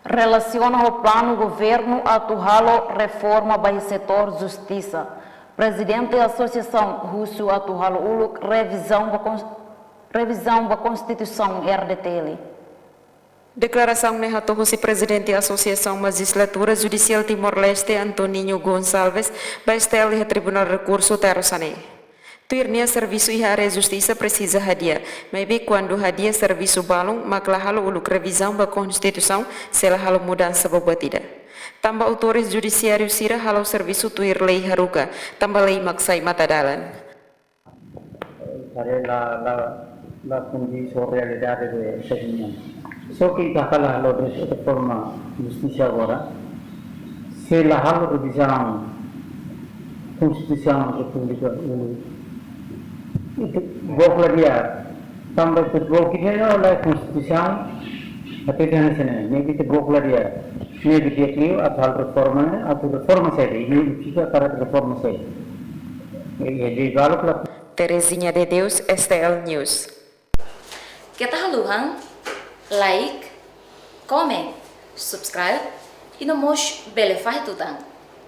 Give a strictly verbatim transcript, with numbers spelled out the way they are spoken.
Relasiona ho planu governu atu halo reforma ba iha setór justisa, Prezidente Asosiasaun husu atu halo uluk revizaun ba kons-, revizaun ba Konstituisaun R D T L. Deklarasaun ne'e hato'o husi Prezidente Asosiasaun Majistlatura Judisiál Timor-Leste, Antoninho Gonçalves, ba S T L iha Tribunál Rekursu Terus Ané. Tuir nia, servisu iha área justisa presiza hadi'a, maibé kuandu hadi'a servisu balun, mak la halo uluk revizaun ba Konstituisaun, sei la halo mudansa ba buat ida. Tanba autores judisiáriu sira halo servisu tuir lei haruka, tanba lei mak sai matadalan. Haree la, la, la kondiz ho realidade de segmentu. Só ke ita hakarak halo reforma justisa agora, se la halo revizaun Konstituisaun Repúblika uluk, ita book la di'ak. Tanba ita book ida-ne'e la Konstituisaun, ita hatene hanesan ne'e, ne'ebé ita book la di'ak. Ne'ebé di'ak liu atu halo reforma ne'e, atu reforma saida, ne'ebé ita hakarak reforma saida. Iha lei baluk la. Terezinha de Deus, S T L News. Keta haluha like, comment, subscribe, i no mós bele fahe tutan.